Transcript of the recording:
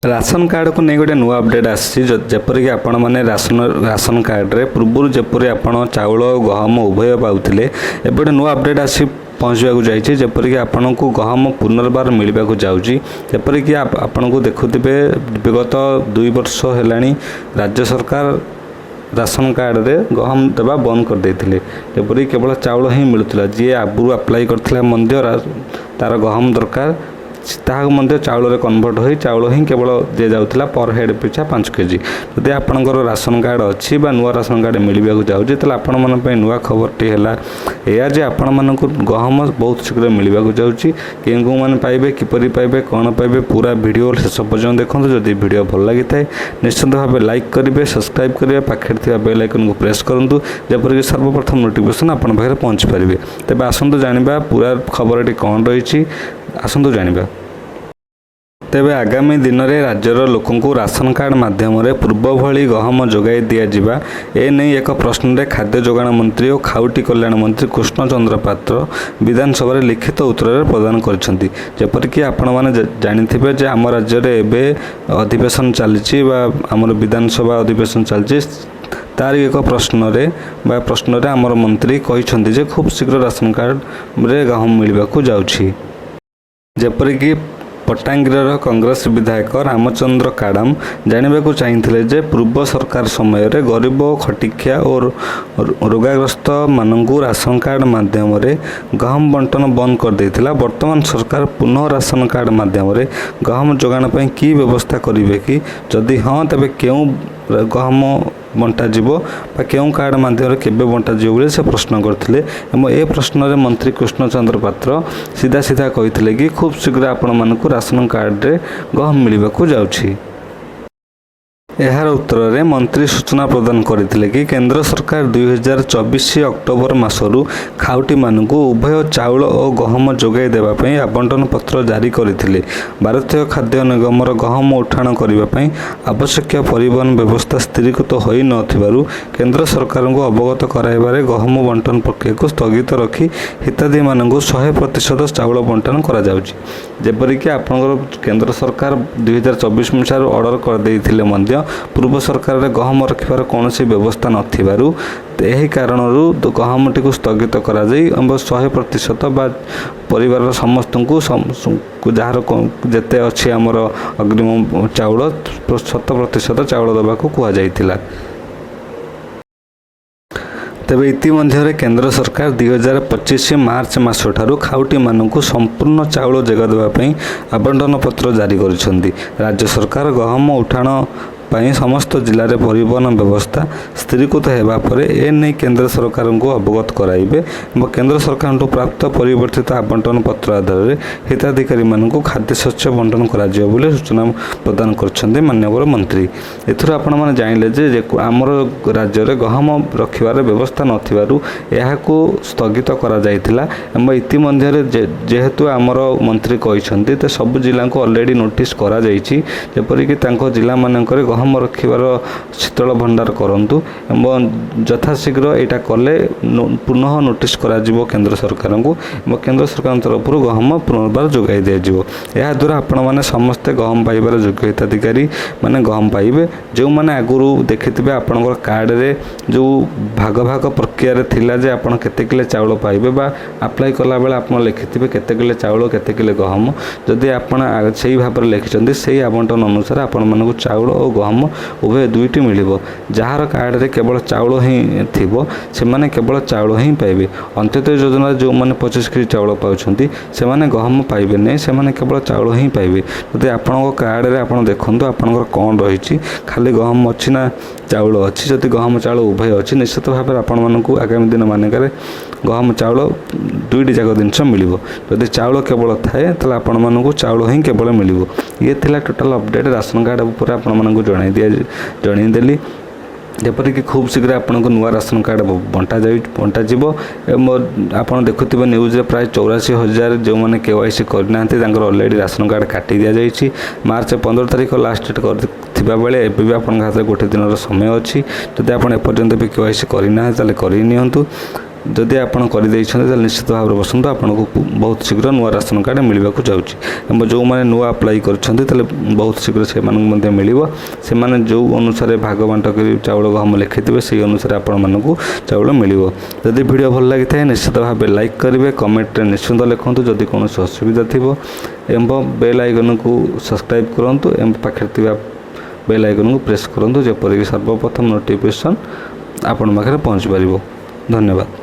Ration କାର୍ଡ଼କୁ ନେଇ ଗୋଟେ ନୂଆ ଅପଡ଼େଟ୍ ଆସିଛି। ଯେପରିକି ଆପଣମାନେ ରାସନ କାର୍ଡ଼ରେ ପୂର୍ବରୁ ଯେପରି ଆପଣ ଚାଉଳ ଓ ଗହମ ଉଭୟ ପାଉଥିଲେ, ଏବେ ଗୋଟେ ନୂଆ ଅପଡ଼େଟ୍ ଆସି ପହଞ୍ଚିବାକୁ ଯାଇଛି, ଯେପରିକି ଆପଣଙ୍କୁ ଗହମ ପୁନର୍ବାର ମିଳିବାକୁ ଯାଉଛି। ଯେପରିକି ଆପଣଙ୍କୁ ଦେଖୁଥିବେ, ବିଗତ 2 ବର୍ଷ ହେଲାଣି ରାଜ୍ୟ ସରକାର ରାସନ କାର୍ଡ଼ରେ ଗହମ ଦେବା ବନ୍ଦ କରିଦେଇଥିଲେ। ଯେପରିକି କେବଳ ଚାଉଳ ହିଁ ମିଳୁଥିଲା। ଯିଏ ଆଗରୁ ଆପ୍ଲାଏ କରିଥିଲା ମଧ୍ୟ ତାର ଗହମ ଦରକାର, ତାହାକୁ ମଧ୍ୟ ଚାଉଳରେ କନଭର୍ଟ ହୋଇ ଚାଉଳ ହିଁ କେବଳ ଦିଆଯାଉଥିଲା, ପର୍ ହେଡ଼୍ ପିଛା 5 କେଜି। ଯଦି ଆପଣଙ୍କର ରାସନ କାର୍ଡ଼ ଅଛି ବା ନୂଆ ରାସନ କାର୍ଡ଼ ମିଳିବାକୁ ଯାଉଛି, ତାହେଲେ ଆପଣମାନଙ୍କ ପାଇଁ ନୂଆ ଖବରଟି ହେଲା ଏଇଆ ଯେ ଆପଣମାନଙ୍କୁ ଗହମ ବହୁତ ଶୀଘ୍ର ମିଳିବାକୁ ଯାଉଛି। କେଉଁ କେଉଁମାନେ ପାଇବେ, କିପରି ପାଇବେ, କ'ଣ ପାଇବେ, ପୁରା ଭିଡ଼ିଓ ଶେଷ ପର୍ଯ୍ୟନ୍ତ ଦେଖନ୍ତୁ। ଯଦି ଭିଡ଼ିଓ ଭଲ ଲାଗିଥାଏ, ନିଶ୍ଚିତ ଭାବେ ଲାଇକ୍ କରିବେ, ସବସ୍କ୍ରାଇବ୍ କରିବେ, ପାଖରେ ଥିବା ବେଲ୍ ଆଇକନ୍କୁ ପ୍ରେସ୍ କରନ୍ତୁ, ଯେପରିକି ସର୍ବପ୍ରଥମ ନୋଟିଫିକେସନ୍ ଆପଣଙ୍କ ପାଖରେ ପହଞ୍ଚି ପାରିବେ। ତେବେ ଆସନ୍ତୁ ଜାଣିବା ପୁରା ଖବରଟି କ'ଣ ରହିଛି। ଆସନ୍ତୁ ଜାଣିବା। ତେବେ ଆଗାମୀ ଦିନରେ ରାଜ୍ୟର ଲୋକଙ୍କୁ ରାସନ କାର୍ଡ଼ ମାଧ୍ୟମରେ ପୂର୍ବ ଭଳି ଗହମ ଯୋଗାଇ ଦିଆଯିବା, ଏ ନେଇ ଏକ ପ୍ରଶ୍ନରେ ଖାଦ୍ୟ ଯୋଗାଣ ମନ୍ତ୍ରୀ ଓ ଖାଉଟି କଲ୍ୟାଣ ମନ୍ତ୍ରୀ କୃଷ୍ଣଚନ୍ଦ୍ର ପାତ୍ର ବିଧାନସଭାରେ ଲିଖିତ ଉତ୍ତରରେ ପ୍ରଦାନ କରିଛନ୍ତି। ଯେପରିକି ଆପଣମାନେ ଜାଣିଥିବେ ଯେ ଆମ ରାଜ୍ୟରେ ଏବେ ଅଧିବେଶନ ଚାଲିଛି ବା ଆମର ବିଧାନସଭା ଅଧିବେଶନ ଚାଲିଛି। ତାରି ଏକ ପ୍ରଶ୍ନରେ ଆମର ମନ୍ତ୍ରୀ କହିଛନ୍ତି ଯେ ଖୁବ୍ ଶୀଘ୍ର ରାସନ କାର୍ଡ଼ରେ ଗହମ ମିଳିବାକୁ ଯାଉଛି। ଯେପରିକି ପଟ୍ଟାଙ୍ଗୀର କଂଗ୍ରେସ ବିଧାୟକ ରାମଚନ୍ଦ୍ର କାଡ଼ାମ ଜାଣିବାକୁ ଚାହିଁଥିଲେ ଯେ ପୂର୍ବ ସରକାର ସମୟରେ ଗରିବ, ଖଟିଖିଆ ଓ ରୋଗାଗ୍ରସ୍ତମାନଙ୍କୁ ରାସନ କାର୍ଡ଼ ମାଧ୍ୟମରେ ଗହମ ବଣ୍ଟନ ବନ୍ଦ କରିଦେଇଥିଲା। ବର୍ତ୍ତମାନ ସରକାର ପୁନଃ ରାସନ କାର୍ଡ଼ ମାଧ୍ୟମରେ ଗହମ ଯୋଗାଣ ପାଇଁ କି ବ୍ୟବସ୍ଥା କରିବେ କି? ଯଦି ହଁ, ତେବେ କେଉଁ ଗହମ ବଣ୍ଟାଯିବ ବା କେଉଁ କାର୍ଡ଼ ମାଧ୍ୟମରେ କେବେ ବଣ୍ଟାଯିବ ବୋଲି ସେ ପ୍ରଶ୍ନ କରିଥିଲେ। ଏବଂ ଏ ପ୍ରଶ୍ନରେ ମନ୍ତ୍ରୀ କୃଷ୍ଣଚନ୍ଦ୍ର ପାତ୍ର ସିଧା ସିଧା କହିଥିଲେ କି ଖୁବ୍ ଶୀଘ୍ର ଆପଣମାନଙ୍କୁ ରାସନ କାର୍ଡ଼ରେ ଗହମ ମିଳିବାକୁ ଯାଉଛି। ଏହାର ଉତ୍ତରରେ ମନ୍ତ୍ରୀ ସୂଚନା ପ୍ରଦାନ କରିଥିଲେ କି କେନ୍ଦ୍ର ସରକାର 2024 ଅକ୍ଟୋବର ମାସରୁ ଖାଉଟିମାନଙ୍କୁ ଉଭୟ ଚାଉଳ ଓ ଗହମ ଯୋଗାଇ ଦେବା ପାଇଁ ଆବଣ୍ଟନ ପତ୍ର ଜାରି କରିଥିଲେ। ଭାରତୀୟ ଖାଦ୍ୟ ନିଗମର ଗହମ ଉଠାଣ କରିବା ପାଇଁ ଆବଶ୍ୟକୀୟ ପରିବହନ ବ୍ୟବସ୍ଥା ସ୍ଥିରୀକୃତ ହୋଇନଥିବାରୁ କେନ୍ଦ୍ର ସରକାରଙ୍କୁ ଅବଗତ କରାଇବାରେ ଗହମ ବଣ୍ଟନ ପ୍ରକ୍ରିୟାକୁ ସ୍ଥଗିତ ରଖି ହିତାଧିକାରୀମାନଙ୍କୁ 100% ଚାଉଳ ବଣ୍ଟନ କରାଯାଉଛି। ଯେପରିକି ଆପଣଙ୍କର କେନ୍ଦ୍ର ସରକାର 2024 ମସିହାରୁ ଅର୍ଡ଼ର କରିଦେଇଥିଲେ ମଧ୍ୟ ପୂର୍ବ ସରକାରରେ ଗହମ ରଖିବାର କୌଣସି ବ୍ୟବସ୍ଥା ନଥିବାରୁ, ଏହି କାରଣରୁ ଗହମଟିକୁ ସ୍ଥଗିତ କରାଯାଇ ଏବଂ 100% ବା ପରିବାରର ସମସ୍ତଙ୍କୁ, ଯାହାର ଯେତେ ଅଛି ଆମର ଅଗ୍ରିମ ଚାଉଳ, 100% ଚାଉଳ ଦେବାକୁ କୁହାଯାଇଥିଲା। ତେବେ ଇତିମଧ୍ୟରେ କେନ୍ଦ୍ର ସରକାର 2025 ମାର୍ଚ୍ଚ ମାସଠାରୁ ଖାଉଟିମାନଙ୍କୁ ସମ୍ପୂର୍ଣ୍ଣ ଚାଉଳ ଯୋଗାଇ ଦେବା ପାଇଁ ଆବଣ୍ଟନ ପତ୍ର ଜାରି କରିଛନ୍ତି। ରାଜ୍ୟ ସରକାର ଗହମ ଉଠାଣ ପାଇଁ ସମସ୍ତ ଜିଲ୍ଲାରେ ପରିବହନ ବ୍ୟବସ୍ଥା ସ୍ଥିରୀକୃତ ହେବା ପରେ ଏ ନେଇ କେନ୍ଦ୍ର ସରକାରଙ୍କୁ ଅବଗତ କରାଇବେ ଏବଂ କେନ୍ଦ୍ର ସରକାରଙ୍କଠୁ ପ୍ରାପ୍ତ ପରିବର୍ତ୍ତିତ ଆବଣ୍ଟନ ପତ୍ର ଆଧାରରେ ହିତାଧିକାରୀମାନଙ୍କୁ ଖାଦ୍ୟଶସ୍ୟ ବଣ୍ଟନ କରାଯିବ ବୋଲି ସୂଚନା ପ୍ରଦାନ କରିଛନ୍ତି ମାନ୍ୟବର ମନ୍ତ୍ରୀ। ଏଥିରୁ ଆପଣମାନେ ଜାଣିଲେ ଯେ ଆମର ରାଜ୍ୟରେ ଗହମ ରଖିବାର ବ୍ୟବସ୍ଥା ନଥିବାରୁ ଏହାକୁ ସ୍ଥଗିତ କରାଯାଇଥିଲା। ଏବଂ ଇତିମଧ୍ୟରେ ଯେହେତୁ ଆମର ମନ୍ତ୍ରୀ କହିଛନ୍ତି, ତ ସବୁ ଜିଲ୍ଲାଙ୍କୁ ଅଲରେଡ଼ି ନୋଟିସ୍ କରାଯାଇଛି, ଯେପରିକି ତାଙ୍କ ଜିଲ୍ଲାମାନଙ୍କରେ ଗହମ ରଖିବାର ଶୀତଳ ଭଣ୍ଡାର କରନ୍ତୁ ଏବଂ ଯଥାଶୀଘ୍ର ଏଇଟା କଲେ ପୁନଃ ନୋଟିସ୍ କରାଯିବ କେନ୍ଦ୍ର ସରକାରଙ୍କୁ ଏବଂ କେନ୍ଦ୍ର ସରକାରଙ୍କ ତରଫରୁ ଗହମ ପୁନର୍ବାର ଯୋଗାଇ ଦିଆଯିବ। ଏହାଦ୍ୱାରା ଆପଣମାନେ ସମସ୍ତେ ଗହମ ପାଇବାର ଯୋଗ୍ୟ ହିତାଧିକାରୀ ମାନେ ଗହମ ପାଇବେ। ଯେଉଁମାନେ ଆଗରୁ ଦେଖିଥିବେ, ଆପଣଙ୍କର କାର୍ଡ଼ରେ ଯେଉଁ ଭାଗ ଭାଗ ପ୍ରକ୍ରିୟାରେ ଥିଲା ଯେ ଆପଣ କେତେ କିଲୋ ଚାଉଳ ପାଇବେ ବା ଆପ୍ଲାଏ କଲାବେଳେ ଆପଣ ଲେଖିଥିବେ କେତେ କିଲୋ ଚାଉଳ, କେତେ କିଲୋ ଗହମ, ଯଦି ଆପଣ ସେଇ ଭାବରେ ଲେଖିଛନ୍ତି, ସେଇ ଆବଣ୍ଟନ ଅନୁସାରେ ଆପଣମାନଙ୍କୁ ଚାଉଳ ଓ ଗହମ ଉଭୟ ଦୁଇଟି ମିଳିବ। ଯାହାର କାର୍ଡ଼ରେ କେବଳ ଚାଉଳ ହିଁ ଥିବ, ସେମାନେ କେବଳ ଚାଉଳ ହିଁ ପାଇବେ। ଅନ୍ତ୍ୟୋଦୟ ଯୋଜନାରେ ଯେଉଁମାନେ 25 କେଜି ଚାଉଳ ପାଉଛନ୍ତି, ସେମାନେ ଗହମ ପାଇବେ ନାହିଁ, ସେମାନେ କେବଳ ଚାଉଳ ହିଁ ପାଇବେ। ଯଦି ଆପଣଙ୍କ କାର୍ଡ଼ରେ ଆପଣ ଦେଖନ୍ତୁ ଆପଣଙ୍କର କ'ଣ ରହିଛି, ଖାଲି ଗହମ ଅଛି ନା ଚାଉଳ ଅଛି। ଯଦି ଗହମ ଚାଉଳ ଉଭୟ ଅଛି, ନିଶ୍ଚିତ ଭାବରେ ଆପଣମାନଙ୍କୁ ଆଗାମୀ ଦିନ ମାନଙ୍କରେ ଗହମ ଚାଉଳ ଦୁଇଟି ଯାକ ଜିନିଷ ମିଳିବ। ଯଦି ଚାଉଳ କେବଳ ଥାଏ, ତାହେଲେ ଆପଣମାନଙ୍କୁ ଚାଉଳ ହିଁ କେବଳ ମିଳିବ। ଇଏ ଥିଲା ଟୋଟାଲ୍ ଅପଡ଼େଟ୍ ରାସନ କାର୍ଡ଼ ଉପରେ ଆପଣମାନଙ୍କୁ ଜଣାଇଦେଲି। ଯେପରିକି ଖୁବ୍ ଶୀଘ୍ର ଆପଣଙ୍କୁ ନୂଆ ରାସନ କାର୍ଡ଼ ବଣ୍ଟାଯିବ। ଏବଂ ଆପଣ ଦେଖୁଥିବେ ନ୍ୟୁଜ୍ରେ ପ୍ରାୟ 84,000 ଯେଉଁମାନେ କେୱାଇସି କରିନାହାନ୍ତି, ତାଙ୍କର ଅଲରେଡ଼ି ରାସନ କାର୍ଡ଼ କାଟି ଦିଆଯାଇଛି। ମାର୍ଚ୍ଚ 15 ତାରିଖ ଲାଷ୍ଟ ଡେଟ୍ କରିଥିବା ବେଳେ ଏବେ ବି ଆପଣଙ୍କ ହାତରେ ଗୋଟେ ଦିନର ସମୟ ଅଛି। ଯଦି ଆପଣ ଏପର୍ଯ୍ୟନ୍ତ ବି କେୱାଇସି କରିନାହାନ୍ତି, ତାହେଲେ କରି ନିଅନ୍ତୁ। ଯଦି ଆପଣ କରିଦେଇଛନ୍ତି, ତାହେଲେ ନିଶ୍ଚିତ ଭାବରେ ବସନ୍ତୁ, ଆପଣଙ୍କୁ ବହୁତ ଶୀଘ୍ର ନୂଆ ରାସନ କାର୍ଡ଼ ମିଳିବାକୁ ଯାଉଛି। ଏବଂ ଯେଉଁମାନେ ନୂଆ ଆପ୍ଲାଏ କରିଛନ୍ତି, ତାହେଲେ ବହୁତ ଶୀଘ୍ର ସେମାନଙ୍କୁ ମଧ୍ୟ ମିଳିବ। ସେମାନେ ଯେଉଁ ଅନୁସାରେ ଭାଗ ବାଣ୍ଟ କରି ଚାଉଳ ଗହମ ଲେଖିଥିବେ, ସେଇ ଅନୁସାରେ ଆପଣମାନଙ୍କୁ ଚାଉଳ ମିଳିବ। ଯଦି ଭିଡ଼ିଓ ଭଲ ଲାଗିଥାଏ, ନିଶ୍ଚିତ ଭାବେ ଲାଇକ୍ କରିବେ, କମେଣ୍ଟରେ ନିଶ୍ଚିତ ଲେଖନ୍ତୁ ଯଦି କୌଣସି ଅସୁବିଧା ଥିବ ଏବଂ ବେଲ୍ ଆଇକନ୍କୁ ସବସ୍କ୍ରାଇବ୍ କରନ୍ତୁ ଏବଂ ପାଖରେ ଥିବା ବେଲ୍ ଆଇକନ୍କୁ ପ୍ରେସ୍ କରନ୍ତୁ, ଯେପରିକି ସର୍ବପ୍ରଥମ ନୋଟିଫିକେସନ୍ ଆପଣଙ୍କ ପାଖରେ ପହଞ୍ଚି ପାରିବ। ଧନ୍ୟବାଦ।